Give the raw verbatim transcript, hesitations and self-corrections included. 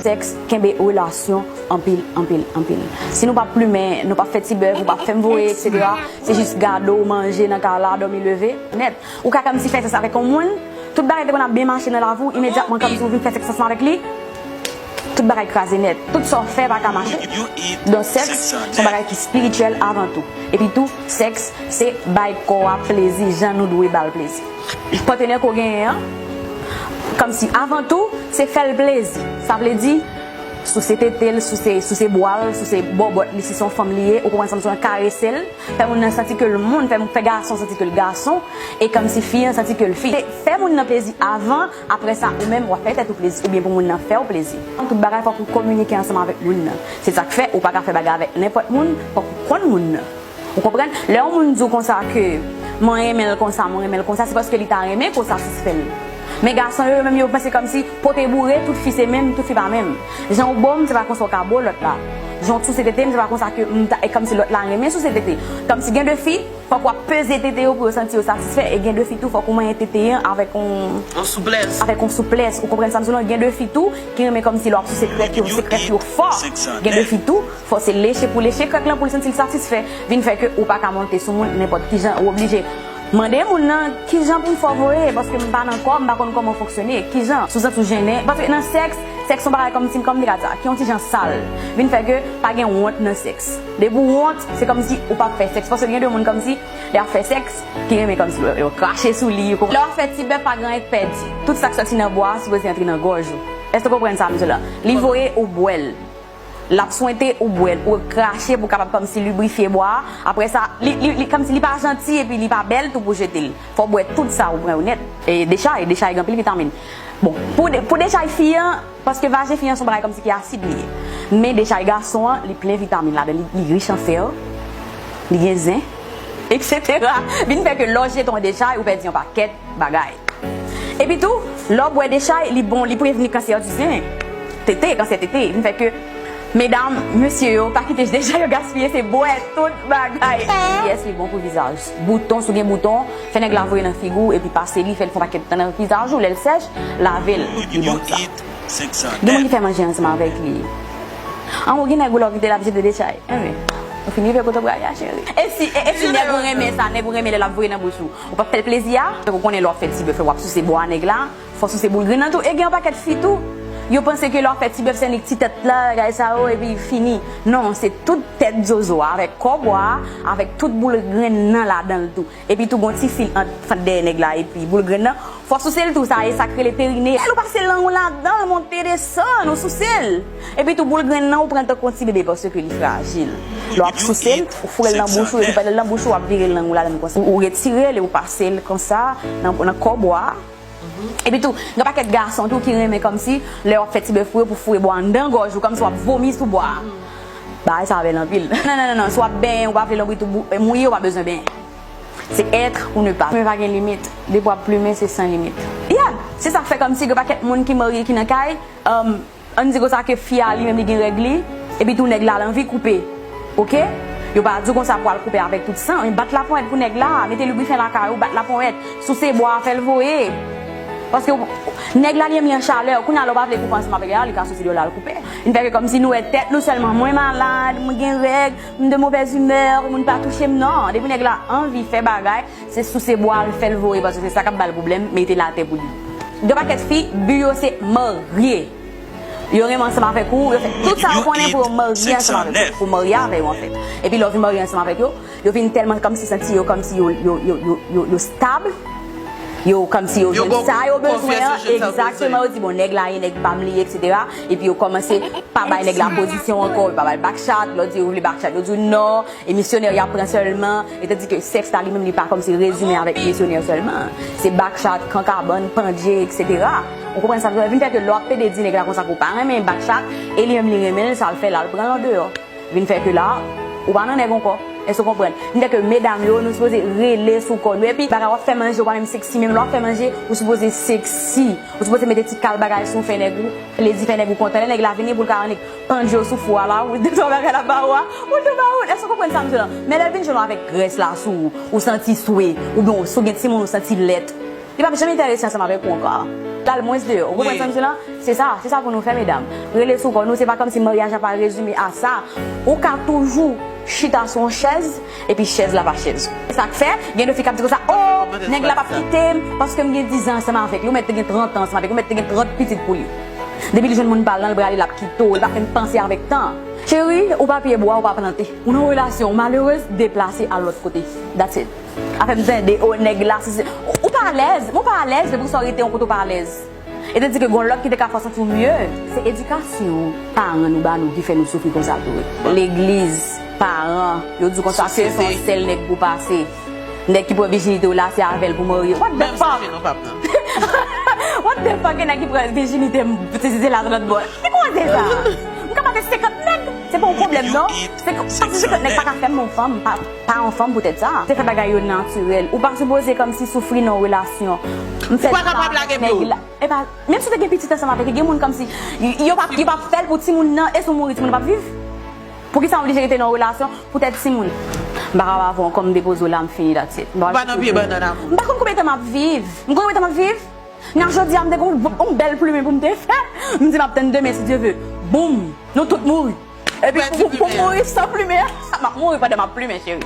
Sèks kenbe relasyon anpil, anpil, anpil. Si nou p ap plimen, nou p ap fè ti bèf, ou p ap fè m voye, et cetera, se jis gade w, manje nan kay la, dòmi, leve, nèt. Ou ka kòmsi fè sèks avèk yon moun, tout bagay te konn ap byen mache nan lavi w, imedyatman kòmsi ou vin fè sèks ansanm avèk li, tout bagay kraze nèt. Tout sa w fè pa ka mache. Donk, sèks se yon bagay ki espirityèl avan tou. Epi tou, sèks se bay kò a plezi jan nou dwe ba l plezi. Patnè ke w genyen an, kòmsi avan tou, se fè l plezi. Sa vle di, souse tete l, souse, souse bwa l, souse bòbòt li, si se yon fanm li ye, ou konprann sa m di w lan, karese l, fè moun nan santi ke l moun, fè, fè gason santi ke l gason, e kòmsi fi an santi ke l fi. Fè moun nan plezi avan, apre sa, ou menm, w ap fè tèt ou plezi, oubyen pou moun nan fè w plezi. Tout bagay, fòk ou kominike ansanm avèk moun nan. Se sa k fè, ou pa ka fè bagay avèk nenpòt moun, fòk ou konn moun nan. Ou konprann? Lè yon moun di w konsa ke mwen renmen l konsa, mwen renmen l konsa, se paske li ta renmen ke w satisfè l. Men gason yo, yo menm, yo panse kòmsi pote boure, tout fi se menm, tout fi pa menm. Jan w bo m, se pa konsa w ka bo lòt la. Jan w souse tete m, se pa konsa ke m ta, e kòmsi lòt la renmen souse tete. Kòmsi gen de fi, fòk w ap peze tete yo pou yo santi yo satisfè, e gen de fi tou, fòk ou manyen tete an avèk yon, yon souplès. Avèk yon souplès. Ou konprann sa m di w lan? Gen de fi tou ki renmen kòmsi lè w ap souse krèk yo, se krèk yo fò. Gen de fi tou, fò se leche pou leche krèk lan pou l santi l satisfè. Vin fè ke ou pa ka monte sou moun nenpòt kijan, ou oblije mande moun nan kijan pou m fè w voye, paske m pa nan kò, m pa konn kòman w fonksyone, kijan, si w santi w jennen. Paske nan sèks, sèks se yon bagay kòmsi, kòm m te ka di sa, ki yon ti jan sal. Vin fè ke pa gen wont nan sèks. Depi w wont, se kòmsi ou p ap fè sèks. Paske gen de moun kòmsi, lè y ap fè sèks, ki renmen kòmsi yo, yo krache sou li. Lè w ap fè ti bèf, pa gen anyen k pèdi. Tout sa k sòti nan bwa a sipoze antre nan gòj ou. Èske w konprann sa m di w lan? Li voye, ou bwè l. L ap swente, ou bwè l, ou krache pou w kapab kòmsi librifye bwa a. Apre sa, li, li, li, kòmsi li pa janti epi li pa bèl tou pou jete l. Fò w bwè tout sa, ou pran yo nèt. E dechay, dechay gen anpil vitamin. Bon, pou de-, pou dechay fi an, paske vajen fi an se yon bagay kòmsi ki asid li ye. Men dechay gason an, li plen vitamin ladan, li, li rich an fè, li gen zen, et cetera. Vin fè ke lè w jete yon dechay, ou pèdi yon pakèt bagay. Epi tou, lè w bwè dechay, li bon, li prevni kansè di sen. Tete, kansè tete. Vin fè ke, medam, mesye yo, pa kite dechay yo gaspiye, se bwè tout bagay. Yes, li bon pou vizaj. Bouton, si w gen bouton, fè nèg la voye nan figi w, epi pase li, fè l fè yon pakèt tan nan vizaj ou, lè l sèch, lave l. Li bon pou sa. Gen moun ki fè manje ansanm avèk li. An, ou gen nèg ou lè w kite l ap jete dechay. Enben, ou fin rive kote w prale a, cheri. E si, e, e si nèg ou renmen sa, nèg ou renmen lè l ap voye nan bouch ou, ou p ap fè l plezi a? Ou konnen lè w ap fè ti bèf la, w ap souse bwa nèg la, fò w souse boul grenn nan tou. E gen yon pakèt fi tou, yo panse ke lè w ap fè ti bèf, se annik ti tèt la, bagay sa yo, epi fini. Non, se tout tèt zozo a, avèk kò bwa a, avèk tout boul grenn nan ladan l tou. Epi tou, gon ti fil ant fant dèyè nèg la epi boul grenn nan. Fò w souse l tou, sa e sa k rele perinè. Ou pase lang ou ladan l, monte desann, ou souse l. Epi tou, boul grenn nan, ou pran l tankou yon ti bebe paske li frajil. Lè w ap souse l, ou foure l nan bouch ou, epi pandan l nan bouch ou, w ap vire lang ou ladan l konsa. Ou, ou retire l e ou pase l konsa nan, nan kò bwa a. Epi tou, gen pakèt gason tou ki renmen kòmsi, lè w ap fè ti bèf pou yo, pou foure bwa anndan gòj ou, kòmsi w ap vomi sou bwa a. Bagay sa bèl anpil. Non, non, non, non, si w ap benyen, ou pa vle lonbrit ou bou-, mouye, ou pa bezwen benyen. Se être ou ne pas. Plimen pa gen limit. Depi w ap plimen, se san limit. Yeah, se sa k fè kòmsi gen pakèt moun ki marye, ki nan kay, um, ann di konsa ke fi a li menm li gen règ li, epi tou nèg la l anvi koupe. Oke? Yo pa di w konsa pou al koupe avèk tout san, men bat laponyèt pou nèg la, mete librifen lakay ou, bat laponyèt, souse bwa a, fè l voye. Paske w-, nèg la li menm li an chalè, kounye a lè w pa vle koupe ansanm avèk li a, li ka soti deyò l al koupe. Vin fè ke kòmsi nou wè tèt nou sèlman, mwen malad, mwen gen règ, m de mauvaise humeur, moun pa touche m non. Depi nèg la anvi fè bagay, se souse bwa l, fè l voye, paske se sa k ap ba l pwoblèm, mete l atè pou li. Gen pakèt fi, bi yo se marye. Yo renmen ansanm avèk ou, yo fè tout sa yo konnen pou yo marye ansanm avèk ou, pou marye avè yo anfèt. Epi lè w vin marye ansanm avèk yo, yo vin tèlman kòmsi santi yo, kòmsi yo, yo, yo, yo, yo, yo stab. Yo kòmsi yo jwenn sa yo bezwen an, egzakteman, yo di, bon, nèg la e nèg pa m li ye, et cetera. Epi yo kòmanse pa bay nèg la pozisyon ankò, yo pa ba l backshot, lè w di yo vle backshot, yo di w non, e misyonè y ap pran sèlman, e tandike sèks la li menm li pa kòmsi rezime avèk misyonè sèlman. Se backshot, kan kabann, pandye, et cetera. Ou konprann sa m di w la? Vin fè ke lè w ap pede di nèg la konsa ke w pa renmen backshot, e li menm li renmen l, sa l fè l al pran l andeyò. Vin fè ke la, ou pa nan nèg ankò. Èske w konprann? Vin fè ke medam yo, nou sipoze rele sou kò nou. Epi, bagay w ap fè manje, ou pa menm seksi, menm lè w ap fè manje, ou sipoze seksi. Ou sipoze mete ti kal bagay sou w, fè nèg ou plezi, fè nèg ou kontan. Lè nèg la vini pou l ka annik pandye w sou fou a la, ou de twa bagay la ba ou a, ou tou ba ou. Èske w konprann sa m di w lan? Men lè l vin jwenn w avèk grès la sou ou, ou santi swe, oubyen si w gen timoun, ou santi lèt. Li p ap janm enterese ansanm avèk ou ankò. L al mwens deyò. Ou konprann sa m di la? Se sa, se sa pou nou fè, medam. Rele sou kò nou, se pa kòmsi maryaj la pa rezime a sa. Ou ka toujou chita sou yon chèz, epi chèz la pa chèz ou. Se sa k fè, gen de fi k ap di konsa, "Oh, nèg la p ap kite m, paske m gen diz an ansanm avèk li." Ou mèt te gen trant an ansanm avèk li, ou mèt te gen trant pitit pou li. Depi li jwenn moun pa l lan, li prale, l ap kite w, li p ap menm panse avèk tan. Cheri, ou pa pyebwa, ou pa plante. Ou nan relasyon, ou malerez, deplase al lòt kote. That's it. Afè m tande, o nèg la, si se, ou, ou pa alèz, mwen pa alèz, depi w sa w rete yon kote w pa alèz. E te di ke gon lòt ki te ka fè w santi w mye. Se edikasyon paran nou ba nou ki fè nou soufri konsa tou wi. Legliz, paran, yo di w konsa se se yon sèl nèg pou pase. Nèg ki pran vijinite w la, se avè l pou marye. What the fuck? What the fuck, gen nèg ki pran vijinite m, se, se, se la lòt bò. Ki koze sa? M ka pa gen senkant nèg, se pa yon pwoblèm non. Se, se senkant nèg pa ka fè m yon fanm, pa, pa yon fanm poutèt sa. Se fè bagay yo natirèl. Ou pa sipoze kòmsi soufri nan yon relasyon. M fè sa avèk nèg la. E pa, menm si w te gen pitit ansanm avèk li, gen moun kòmsi, yo p ap, yo p ap fè l pou timoun nan, e si w mouri, timoun nan p ap viv? Poukisa w oblije rete nan yon relasyon poutèt timoun? M pa ka avè w ankò, m depoze w la, m fini, that's it. M pa nan pye bannann amour. M pa konn konbyen tan m ap viv. M konn konbyen tan m ap viv? Nan jodi a, m te gen yon, yon bèl plimen pou m te fè. M di m ap tann demen, si Dye vle. Boum! Nou tout mouri. Epi pou, pou, pou mouri san plimen, m ap mouri pandan m ap plimen, cheri.